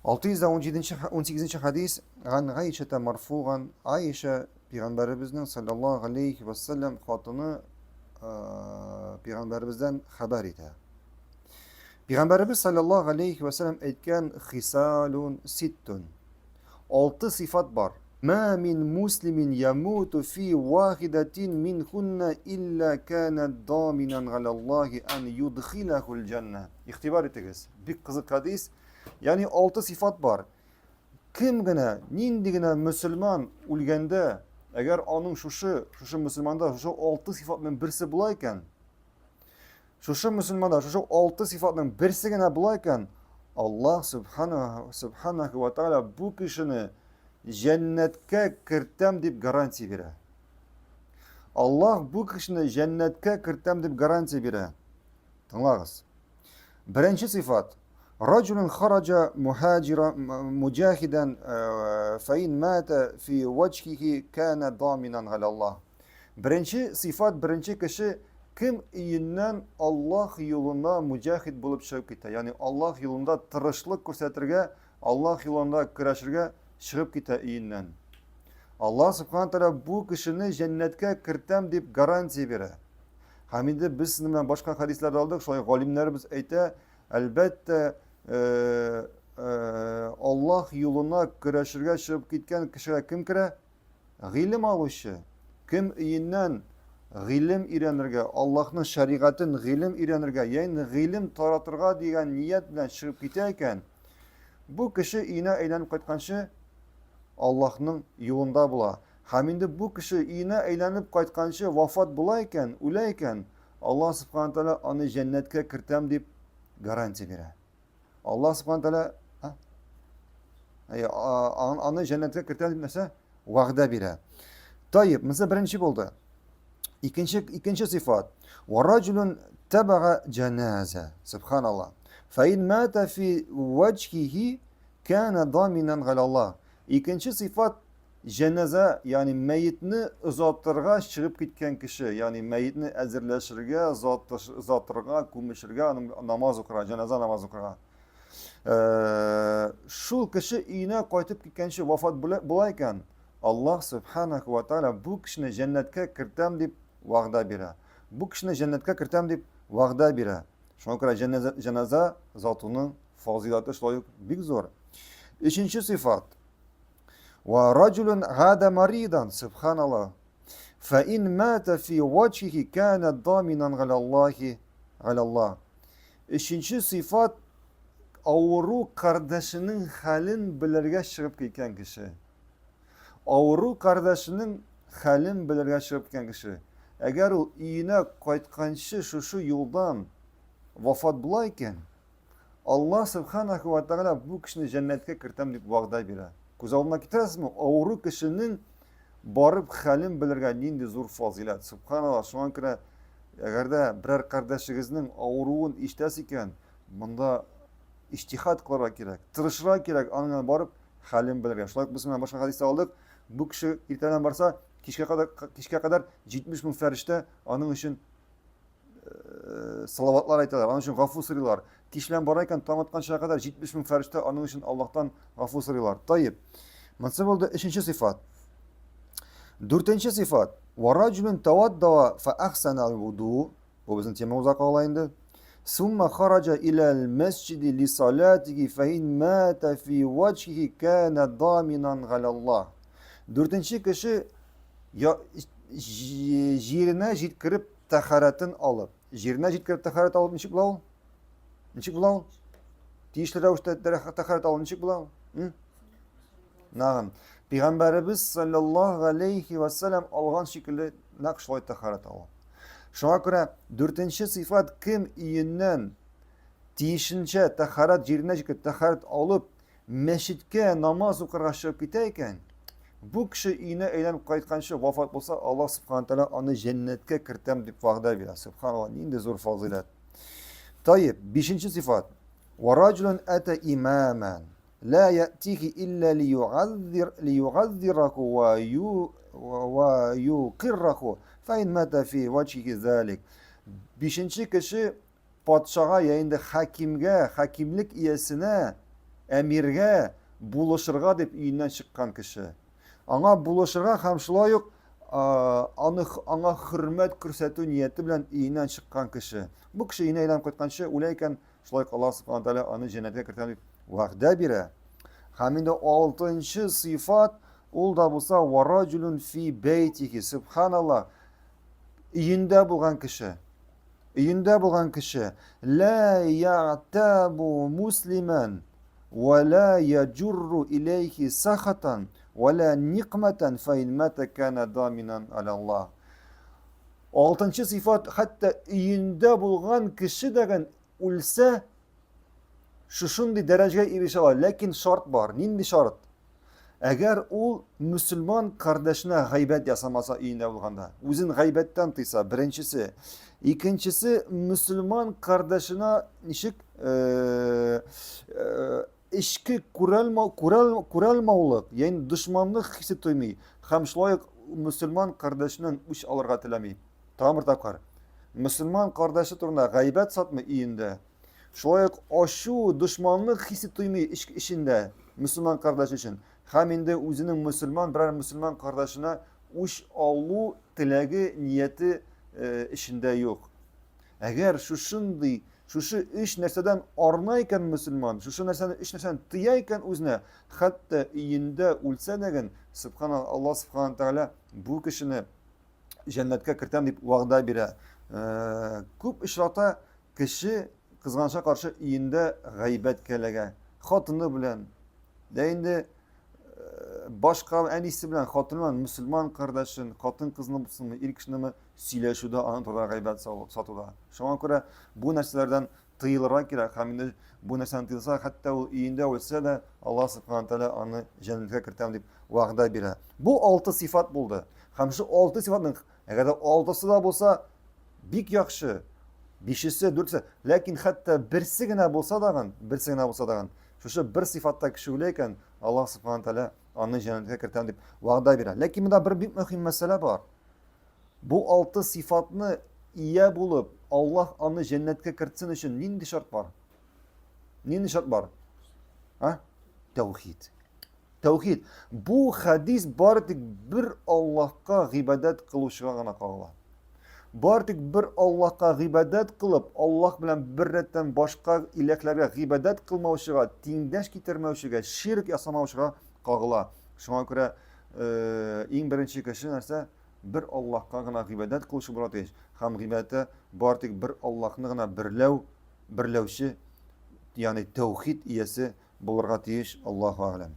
617 18 хадис ган Гайшата марфуган Аиша пәйгамбәребезнең саллаллаһу алейхи ва саллям хатыны пәйгамбәребездән хәбәр итә. Пәйгамбәребез саллаллаһу алейхи ва саллям әйткән хисалун ситтун. Алты сыйфат бар. Ма мин муслимин ямуту фи вахидатин минхунна илля кана даминан галаллахи ан юдхилахул джанна. Игътибар итегез. Бик кызык хадис. Ягъни алты сыйфат бар. Кем генә, нинди генә мөселман үлгәндә, әгәр аның шушы, шушы мөселманда шушы алты сыйфатның берсе була икән, шушы мөселманда шушы алты сыйфатның берсе генә була икән, Аллаһ субханаху субханаху ва тааля бу кешене җәннәткә кертәм дип гарантия бирә. Аллаһ бу кешене җәннәткә кертәм дип гарантия бирә. Тыңлагыз. Беренче сыйфат. Раджулун хараджа мухаджира муджахидан э, фаин мата фи ваджхихи кана даминан галаллах. Беренче сыйфат, беренче кеше кем өеннән Аллаһ юлында муджахид булып чыгып китә. Ягъни Аллаһ юлында тырышлык күрсәтергә, Аллаһ юлында көрәшергә чыгып китә өеннән. Аллаһ субхана тәгалә бу кешене җәннәткә кертәм дип гарантия бирә. Һәм инде без сезнең белән башка хәдисләрдә алдык, шулай галимнәребез әйтә, әлбәттә, э, э, Аллаһ юлына көрәшергә чыгып киткән кешегә кем керә? Гыйлем алучы. Кем өеннән гыйлем өйрәнергә, Аллаһның шәригатен гыйлем өйрәнергә, ягъни гыйлем таратырга дигән ният белән чыгып китә икән, бу кеше өенә әйләнеп кайтканчы Аллаһның юлында була. Һәм инде бу кеше өенә әйләнеп кайтканчы вафат була икән, үлә икән, Аллаһ Субхана Тәгалә аны җәннәткә кертәм дип гарантия бирә. Аллаһ Субхана Тәгалә аны җәннәткә кертәм дип нәрсә? Вәгъдә бирә. Таиб, монысы беренче булды. Икенче икенче сыйфат. Ва раджулун табага җаназа. Субханаллах. Фа ин мата фи ваҗхихи кана даминан галаллах. Икенче сыйфат Җеназа, ягъни мәетне озатырга чыгып киткән кеше, ягъни мәетне әзерләшергә, озатырга, күмешергә, аның намаз укырга, җеназа намаз укырга. Э, шул кеше өенә кайтып киткәнче вафат була икән, Аллаһ субханаху ва тааля бу кешене җәннәткә кертәм дип вәгъдә бирә. Бу кешене җәннәткә кертәм дип вәгъдә бирә. Шуңа күрә җеназа озатуның фазыйлаты шулай ук бик зур. Өченче сыйфат. Ва раджулун гада маридан, субханаллах. Фа ин мата фи ваджхихи кана даминан галаллахи галаллах. Өченче сыйфат авыру кардәшенең хәлен белергә чыгып киткән кеше. Авыру кардәшенең хәлен белергә чыгып киткән кеше. Әгәр ул өенә кайтканчы шушы юлдан вафат була икән, Аллаһ Субханаху ва Тәгалә бу кешене җәннәткә кертәм дип вәгъдә бирә. Күз алдына китерәсезме? Авыру кешенең барып хәлен белергә нинди зур фазыйләт. Субханаллаһ, шуңа күрә әгәр дә берәр кардәшегезнең авыруын ишетәсез икән, монда иҗтихад кылырга кирәк, тырышырга кирәк, аның барып хәлен белергә. Шулай ук без менә башка хәдистә алдык, бу кеше иртәдән барса, кичкә кадәр кичкә кадәр 70 мең фәрештә аның өчен Э, салаватлар әйтәләр, аның өчен гафу сорыйлар. Кич белән бара икән, таң атканчыга кадәр 70 мең фәрештә аның өчен Аллаһтан гафу сорыйлар. Таиб. Монысы булды өченче сыйфат. Дүртенче сыйфат. Ва раджулун тавадда фа ахсана вуду. Бу безнең темабызга кагыла инде. Сумма хараджа иля мәсҗиди ли салатихи фа ин мата фи ваҗхихи кана даминан галаллах. Дүртенче кеше җиренә җиткереп тәхәрәтен алып, җиренә җиткереп тәхәрәт алып ничек була ул? Ничек була ул? Тиешле рәвештә тәхәрәт алу ничек була ул? Нагым. Пәйгамбәребез саллаллаһу алейхи ва саллям алган шикелле нәкъ шулай тәхәрәт алу. Шуңа күрә дүртенче сыйфат кем өеннән тиешенчә тәхәрәт җиренә җиткереп тәхәрәт алып мәчеткә намаз укырга чыгып китә икән, бу кеше өенә әйләнеп кайтканчы вафат булса, Аллаһ субхана тәгалә аны җәннәткә кертәм дип вәгъдә бирә. Субханаллаһ, нинди зур фазыйләт. Таиб, бишенче сыйфат. Ва раджулун ата имаман ла ятихи илля лиюгаззир лиюгаззираху ва ю ва юқирраху фа ин мата фи ваҗхихи залик. Бишенче кеше патшага я инде хакимгә, хакимлек иясенә. әмиргә булышырга дип өеннән чыккан кеше. Аңа булышырга һәм шулай ук аны аңа хөрмәт күрсәтү нияте белән өеннән чыккан кеше. Бу кеше өенә әйләнеп кайтканчы үлә икән, шулай ук Аллаһ субхана тәгалә аны җәннәткә кертәм дип вәгъдә бирә. Һәм инде алтынчы сыйфат ул да булса вараҗулун фи бәйтихи. Субханаллаһ. Өендә булган кеше. Өендә булган кеше ла ягтабу муслиман ва ла яҗурру илейхи сахатан ва ла никматан фа ин мата кана даминан аля Аллаһ. Алтынчы сыйфат, хәтта өендә булган кеше дәген үлсә, шушындый дәрәҗәгә ирешә ала. Ләкин шарт бар. Нинди шарт? Әгәр ул мөселман кардәшенә гайбәт ясамаса өендә булганда, үзен гайбәттән тыйса, беренчесе. Икенчесе, мөселман кардәшенә ничек э, э, эчке күрәлмау, күрәл, күрәлмаулык, ягъни дошманлык хисе тоймый һәм шулай ук мөселман кардәшеннән үч алырга теләми. Тагын бер тапкыр. Мөселман кардәше турында гайбәт сатмый өендә. Шулай ук ачу, дошманлык хисе тоймый эч, эчендә мөселман кардәше өчен. Һәм инде үзенең мөселман, берәр мөселман кардәшенә үч алу теләге, нияте э, эчендә юк. Әгәр шушындый, шушы өч нәрсәдән арына икән мөселман, шушы нәрсәне, өч нәрсәне тыя икән үзенә, хәтта өендә үлсә дә, субханаллаһ, Аллаһ субхана тәгалә бу кешене җәннәткә кертәм дип вәгъдә бирә. Э, күп очракта кеше кызганычка каршы өендә гайбәткә эләгә. Хатыны белән, дә инде э, башка әнисе белән, хатыны белән мөселман кардәшен, хатын кызны булсынмы, ир кешенеме сөйләшүдә, аның турында гайбәт сатуда. Шуңа күрә бу нәрсәләрдән тыелырга кирәк һәм инде бу нәрсәне тыелса, хәтта ул өендә үлсә дә, Аллаһ субхана тәгалә аны җәннәткә кертәм дип вәгъдә бирә. Бу алты сыйфат булды. Һәм шул алты сыйфатның әгәр дә алтысы да булса, бик яхшы. Бишесе, дүртесе, ләкин хәтта берсе генә булса дагын, берсе генә булса дагын, шушы бер сыйфатта кеше үлә икән, Аллаһ субхана тәгалә аны җәннәткә кертәм дип вәгъдә бирә. Ләкин монда бер бик мөһим мәсьәлә бар. Бу алты сыйфатны ия булып, Аллаһ аны җәннәткә кертсен өчен нинди шарт бар? Нинди шарт бар? А? Тәүхид. Тәүхид. Бу хәдис бары тик бер Аллаһка гыйбадәт кылучыга гына кагыла. Бары тик бер Аллаһка гыйбадәт кылып, Аллаһ белән бер рәттән башка иләхләргә гыйбадәт кылмаучыга, тиңдәш китермәүчегә, ширк ясамаучыга кагыла. Шуңа күрә э, иң беренче кеше нәрсә? Бер Аллаһка гына гыйбадәт кылучы булырга тиеш. Һәм гыйбадәттә бар тик бер Аллаһны гына берләү, берләүче, ягъни тәүхид иясе булырга тиеш. Аллаһу әгъләм.